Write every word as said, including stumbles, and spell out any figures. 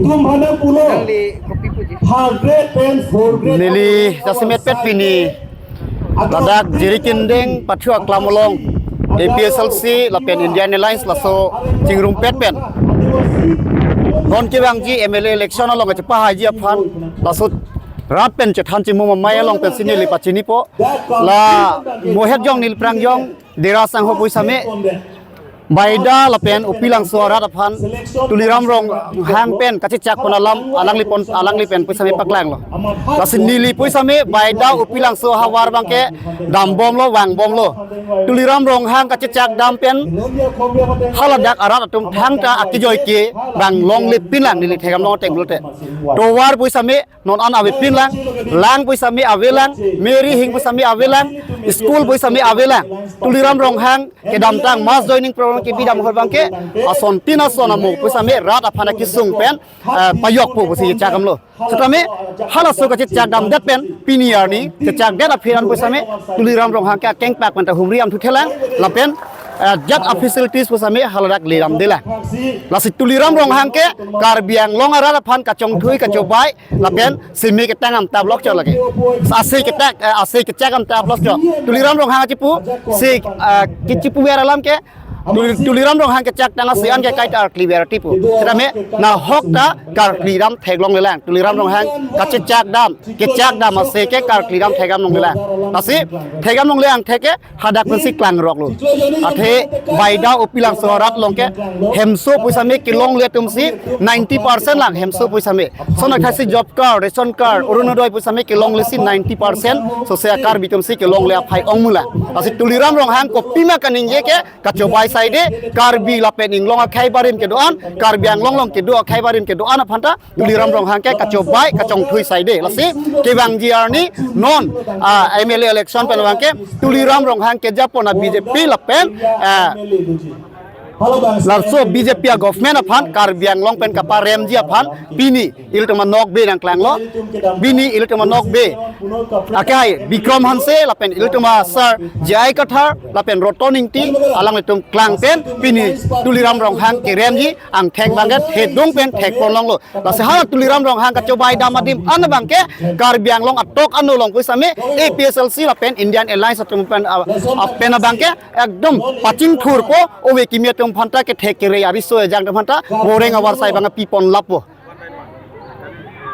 Tum hana pulo. Nangli kopi puji. Third grade pen fourth grade. Neli jasemet pet pini ladak Jirikindeng pathu aklam along A P S L C lapen Indian Alliance laso chingrum pet pen non kevangji M L A election along kachepahaiji aphan laso rat pen chethan chimum amei along pensi neli pachinipo. La Mohet Jong, Nilprang Jong, Dera Sangho pusitame Baida lapen Upilangso arat aphan Tuliram Ronghang pen kachechak pon alam alangli pon, alangli pen pusitame paklanglo. Lasi neli pusitame Baida Upilangso ahavar abangke dambomlo, vangbomlo. Tuliram Ronghang kachechak dam pen haladak arat atum thangta akejoi ke bang longlepinlang, neli thekdam long ateng pulote. Tovar pusitame non an avepinlang, lang pusitame avelang, meri hing pusitame avelang, school pusitame avelang. Tuliram Ronghang kedamtang mass joining program kebidam ahut abangke ason tin ason amo pusitame rat aphan akesung pen, eh, pajokpo pusi chekdamlo. Setame halaso kachechak damdet pen pini arni chechakdet aphi an pusitame Tuliram Ronghang ke akengpak pen ta humri amthu thelang lapen, eh, jat a facilities pusitame haladak ledamdelang. Lasi Tuliram Ronghang ke Karbi Anglong arat aphan kachongthui, kachobai lapen seme ketang amtap lokchot lake. Ase ketak, eh, ase kechak amtap lokchot. Tuliram Ronghang achipu, se, eh, kechipuver alam ke, Tuli-, Tuliram Ronghang kechak tang ase an ke kaita arkliver tipu. Setame nahok ta karkli dam theklonglelang. Tuliram Ronghang kachechak dam, kechak dam ase ke karkli dam thekdam longlelang. Lasi thekdam longle angthek ke hadak pensi klangroklo. Athe Baida Upilangso arat along ke hemso pusitame kelongle atumsi ninety percent lang hemso pusitame. Sonakthasi job card, ration card, Orunodoi pusitame kelonglesi ninety percent sose a Karbi atumsi kelongle aphai ongmulang. Lasi Tuliram Ronghang kopima kaningje ke kachobai saide, Karbi lapen inglong akhei barim kedo-an, Karbi Anglong along kedo akhei barim kedo-an aphanta Tuliram Ronghang ke kachobai kachongthui saide. Lasi kevangji arni non, ah, M L A election pen abangke Tuliram Ronghang kejapon a B J P lapen, ah, laso B J P a government aphan Karbi Anglong pen kaparemji aphan pini ilitum anokbe nangklanglo. Pini ilitum anokbe akai Bikram Hanse lapen ilitum a sir J I Kathar lapen Roton Ingti alanglitum klang pen pini Tuliram Ronghang keremji angthek abangke thedung pen thekpon longlo. Lasi hala Tuliram Ronghang kachobai dam adim an abangke Karbi Anglong atok ano along pusitame A P S L C lapen Indian Alliance atum pen, ah, ah, pen abangke ekdom pachingthurpo, ove kimi atum aphanta kethek kere ariso ejang atum aphanta moreng avarsai abang pipon lappo.